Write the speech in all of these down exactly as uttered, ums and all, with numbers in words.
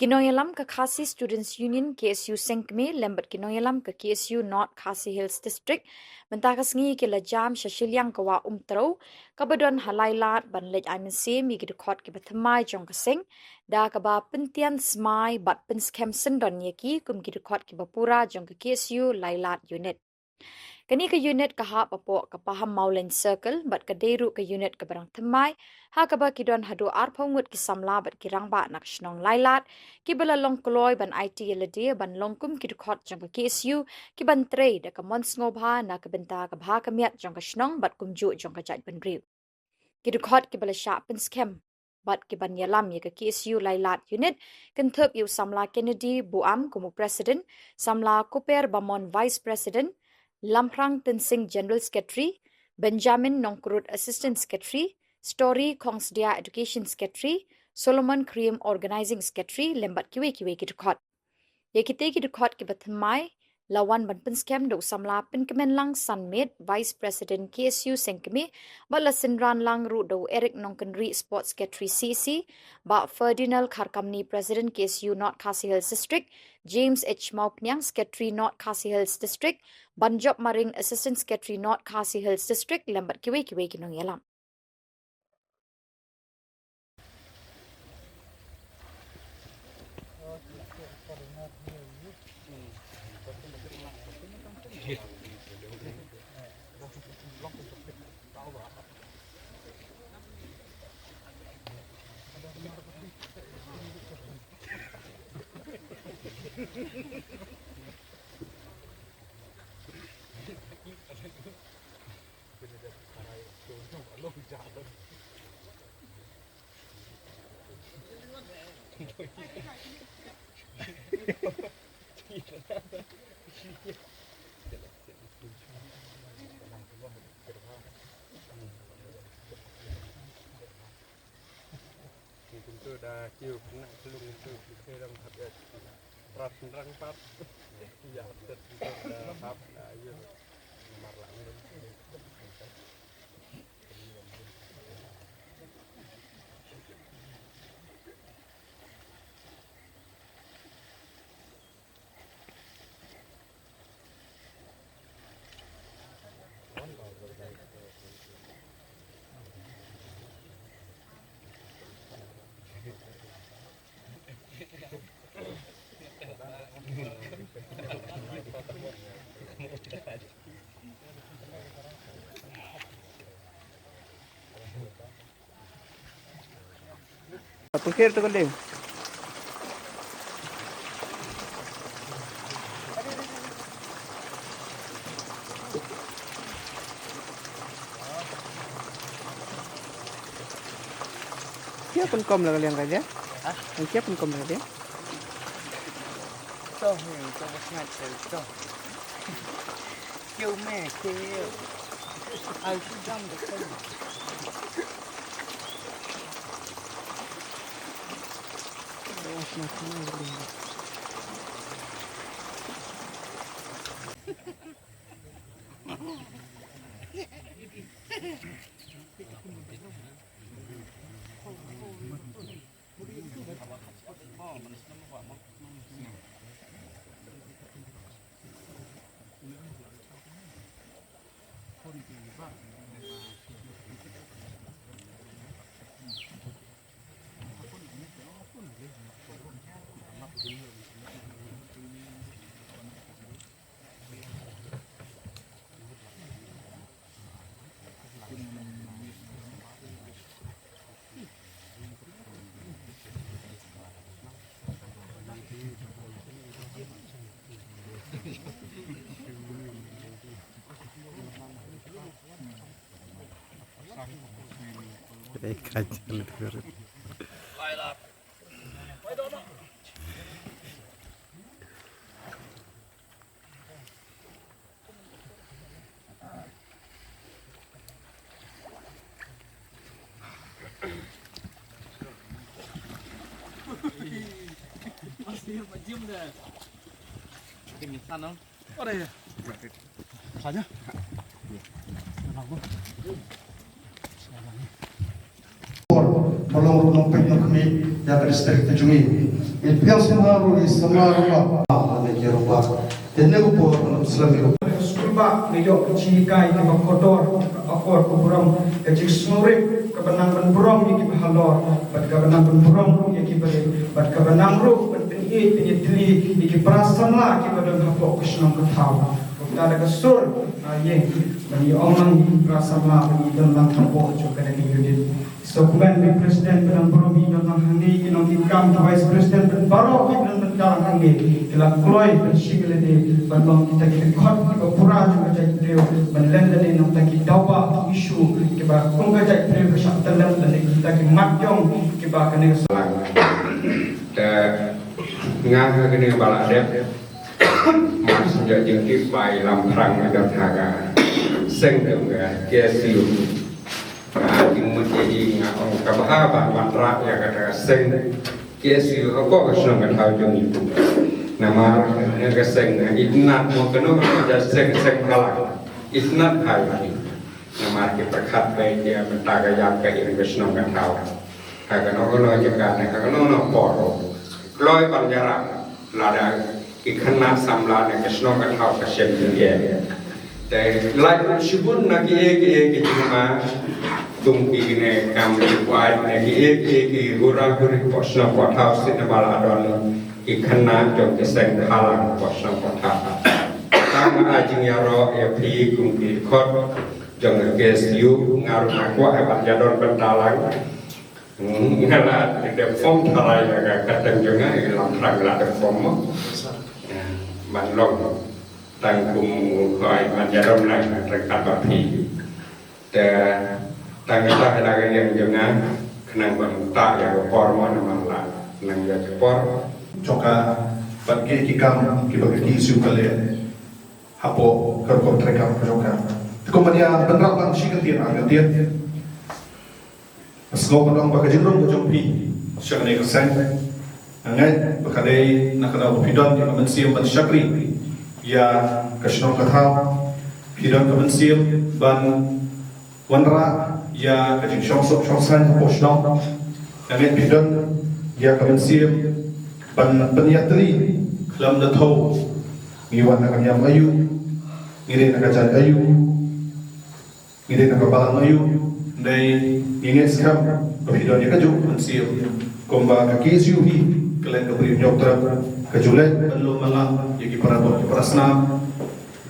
Ki nongïalam ka Khasi Students Union, K S U Sengkmie, lem bad ki nongïalam ka K S U North Khasi Hills District mynta ka sngi ki la jam sha shiliang ka wah Umtrew, kaba don ha Lailad, ban leit ai mynsiem ïa ki dkhot kiba thymmai jong ka seng, da kaba pyntian smai bad pynskhem syndon ïa ki kum ki dkhot kiba pura jong ka K S U Lailad Unit. Kane ka unit ka hap hapoh ka Pahammawlein Circle bad ka dei ruh ka unit kaba dang thymmai, ha kaba ki don haduh arphew ngut ki samla bad ki rangbah na ka shnong Lailad, kiba la long kloi ban aiti ïa lade ban long kum ki dkhot jong ka K S U, ki ban trei da ka mon sngewbha na ka bynta ka bha ka miat jong ka shnong bad kumjuh jong ka jaitbynriew. Ki dkhot kiba la shah pynskhem bad ki ban ïalam ïa ka K S U Lailad Unit, kynthup ïa u samla Kennedy Buam kum u President, samla Kuper Bamon Vice President, Lamphrang Tynsing General Secretary, Benjamin Nongkrut Assistant Secretary, Story Khongsdia Education Secretary, Solomon Krim Organizing Secretary, lem bad kiwei kiwei ki dkhot. Ïa kitei ki dkhot kiba thymmai la wan ban pynskhem da u samla Pynkmenlang Sanmiet, Vice President K S U Sengkmie, bad la synran lang ruh da u Eric Nongkynrih, Sports Secretary C C, Bah Ferdinand Kharkamni, President K S U North Khasi Hills District, James H Mawkniang, Secretary North Khasi Hills District, Banjop Maring, Assistant Secretary North Khasi Hills District, lem bad kiwei kiwei ki nongïalam. Kumtu da kiew kena klung tu kiew dang hap ya. Rat rang pat. Ya, tet tu da hap da ya. Mar lang. Pungkir tu kali. Kia pun kom la ka liang ka dia? Ha? Kia pun kom la ka dia? To, to bas ngat to. Kiew me, kiew. Ai, tu jam de kan. Por, por long ruh nongpeit nongkhmih. Ïa ka district ka jong ngi. Ngi pdiang sngewbha ruh ïa i samla rangbah, lane ki rangbah. Te ne u por ngam slem ïa u. Skulbah ngi ïoh ka jinghikai kaba kordor, kaba akor ka burom, ka jingsngewrit kaba nang ban burom ïa kiba halor, bad kaba nang ban burom ruh ïa kiba rit, bad kaba nang ruh ban pynïeit pynïatylli ïa ki para samla kiba don hapoh ka shnong ka thaw. Kumta da ka sur, ah, ïeng ban ïa ong lang ïa ki para samla ban ïa don lang hapoh jong kane ka unit. Sa kumne, i President ba dang burom i don lang hangne, ki nongkitkam, ki Vice President bad baroh ki don bynta lang hangne, ki la kloi ban shim ïa lade ban long kita ki dkhot kiba pura jong ka jaitbynriew, ban len lade na kita ki dawa, ki issue kiba kum ka jaitbynriew ka shah tyllem, lane kita ki mat jong kiba kane ka sa- Te nga ha kane ba la dep Mar shu ïa jingtip ba i Lamphrang i don ha ka seng jong ka K S U. Nga jingmut ïa i, nga ong ka bha ban wanrah ïa kata ka seng K S U hapoh ka shnong ka thaw jong i. Namar kane ka seng i tnat mo, kano kano ka seng, seng phalang i tnat bha ïa i. Namar ki pyrkhat ba ïa mynta ka ïap ka im ka shnong ka thaw. Ha kano kano jaka ne ha kano kano por, kloi ban ïarap lada ki khynnah samla ne ka shnong ka thaw ka shem jingeh. Te lait ruh shibun na kiei kiei ki jingma, kum kine kam ki kwai ne kiei kiei ki hura huri hapoh shnong hapoh thaw, shisha ba la don ki khynnah jong ki seng phalang hapoh shnong hapoh thaw. Tang ai jingïaroh ïa phi kum ki dkhot jong ka K S U, nga ruh nga kwah ban ïadon bynta lang. Hmm, nga la dep form tharai ïa ka kyrteng jong nga, i Lamphrang la dep form mo. Ïa, ban long tang kum u hoi ban ïadon lang ryngkat bad phi. Te tang kata ka dei ka ïeng jong nga, khnang ban tah ïa ka por mo, namar la nang ïa ka por. Jong ka, bad kiei ki kam kiba ka K S U ka leh hapoh ka rukom treikam ka jong ka. Te kumba ïa ban rah lang shi kyntien ar kyntien. Sngewbha ban ong ba ka jingrung ka jong phi sha kane ka seng, nga ngeit ba ka dei na ka daw ba phi don ïa ka mynsiem ban shakri ïa ka shnong ka thaw. Phi don ka mynsiem ban wanrah ïa ka jingshong suk shong saiñ hapoh shnong. Nga ngeit phi don ïa ka mynsiem ban pynïatylli khlem da thew ngi wan na ka niam aïu, ngi dei na ka jaid aïu, ngi dei na ka balang aïu. Dei, ngi ngeit skhem ba phi don ïa kajuh ka mynsiem kumba ka K S U hi, ka leng ka Bri Hynñiewtrep, ka ju leit ban lum ban lang ïa ki para doh ki para snam,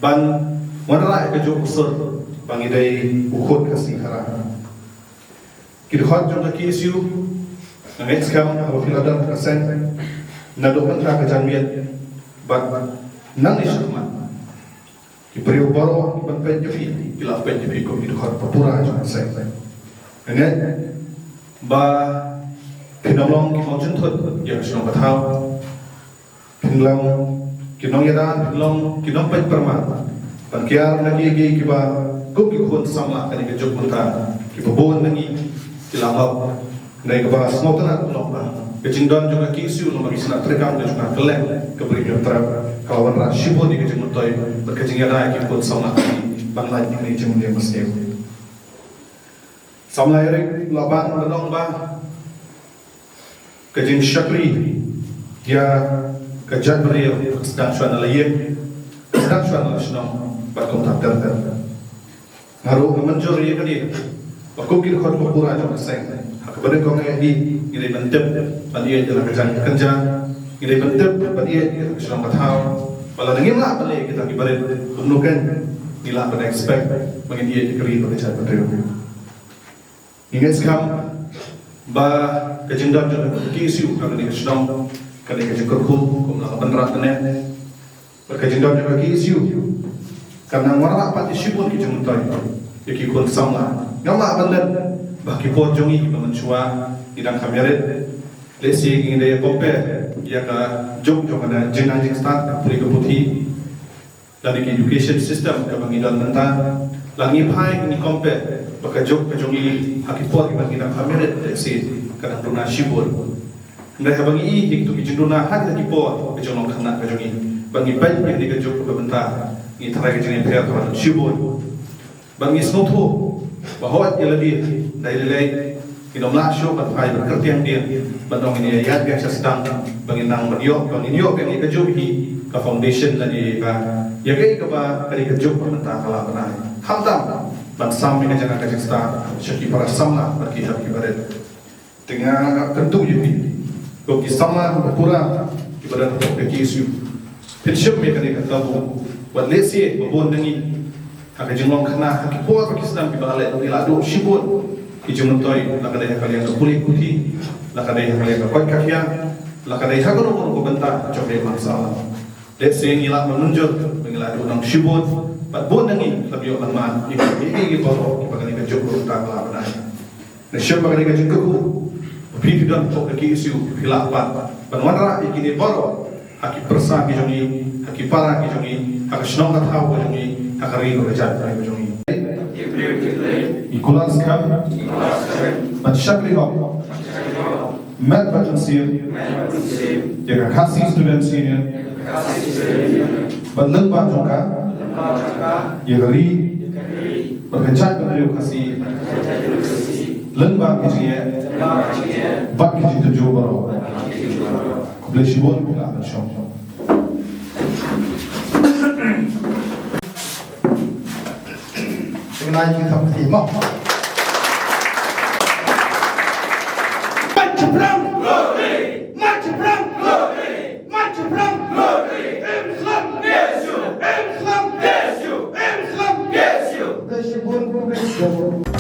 ban wanrah ïa kajuh ka sur ba ngi dei u khun ka Sniehara. Ki dkhot jong ka K S U, nga ngeit skhem haba phi la don ha ka seng, naduh mynta ka janmiet bad nangne shakhmat, ki briew baroh kiban peit ïa phi ki la peit ïa phi kum ki dkhot ba pura jong ka seng. Nga ngeit ba phin ym long ki nongjynthut ïa ka shnong ka thaw. Phin long ki nongïada, phin long ki nongpeit pyrman ban kiar na kiei kiei kiba kum ki khun samla kane ka juk mynta kiba bun na ngi ki la hok. Dei kaba sngewtynnat noh ba ka jingdon jong ka K S U, long ba ki shnong treikam ka jong ka, ka leng ka Bri Hynñiewtrep, ka la wanrah shibun ïa ka jingmyntoi bad ka jingïada ïa ki khun samla ban lait ïa kane ka jingmyntoi ba sniew. Samla ïa ri la ban ban ong ba ka jingshakri ïa ka jaitbynriew ka sdang shuwa na la ïing, ka sdang shuwa na la shnong bad kumta ter ter. Nga ruh nga mynjur ïa kane ba kum ki dkhot ba pura jong ka seng, ha kaba nyngkong eh ngi dei ban tip ban ïeit ïa la ka jaid ka kynja, ngi dei ban tip ban ïeit ïa la ka shnong ka thaw. Ba lada ngim lah ban leh kita ki barit, kumno kein ngi lah ban expect ba ngin ïeit ïa ka ri bad ka jaitbynriew. Ngi ngeit skhem ba ka jingdon jong ka K S U ha kane ka shnong, kane ka jingkyrkhu kum la ka Pynrap kane, bad ka jingdon jong ka K S U kan nang wanrah pat ïa shibun ki jingmyntoi ïa ki khun samla. Ngam lah ban len ba ki por jong ngi kiba mynshuwa ngi dang kham ïarit. Lehse ngi dei compare ïa ka juk jong ka jingnang jingstad, ka pule ka puthi, lane ka education system kaba ngi don mynta. Lada ngi phai ngi compare bad ka juk ka jong ngi ha ki por kiba ngi dang kham ïarit, lehse ka dang duna shibun. Hynrei haba ngi ïohi ïa kito ki jingduna ha kita ki por ka jinglong khynnah ka jong ngi, ba ngi peit ïa kane ka juk kaba mynta, ngi tharai ka jingïapher kaba don shibun. Ba ngi sngewthuh ba hooid ïa lade dei lei lei Ngin ym lah shuh ban phai ban kyrtiang dien ban ong ngin ïa ïaid biang sha sdang ba ngin nang ban ïoh, ba ngin ïoh biang ïa kajuh hi ka foundation lane ka, ïa kaei kaba ka dei kajuh ba mynta ka lah ban ai. Khamtam ban sam ïa ka jaka ka jingstad sha ki para samla bad ki hep ki barit. Te nga kyntu ïa phi ko ki samla ba pura kiba don hapoh ka K S U. Phin shim ïa kane ka kabu wat lehse ba bun na ngi ha ka jinglong khana ha ki por ba ki sdang kiba la leh ngi la duh shibun ki jingmyntoi, la ka dei ha ka liang ka pule puthi, la ka dei ha ka liang ka koit ka khiah, la ka dei ha kano kano ka bynta jong ka imlang sahlang. Lehse ngi lah ban mynjur ba ngi la duh nong shibun bad bun na ngi la ïoh ban mad ïa ki, ïa ki baroh kiba kane ka juk ka bynta ka lah ban ai. Nga shem ba kane ka jingkyrkhu ba phi phi don hapoh ka K S U phi lah pat ban wanrah ïa kine baroh ha ki pyrsa ki jong ngi, ha ki para ki jong ngi, ha ka shnong ka thaw ka jong ngi, ha ka ri ka jait ka jong ngi. Ngi kular skhem ban shakri hok met bad mynsiem ïa ka Khasi Students' Union bad lyngba jong ka ïa ka ri bad ka jaitbynriew Khasi lyngba ki jingeh bad ki jingtynjuh baroh. Khublei shibun, phi lah ban shong. Ngi ai ki thap kti mo. Mat Shaphrang! Mat Shaphrang! Mat Shaphrang! Im khlam! Im khlam! Im khlam! Khublei shibun, khublei shibun.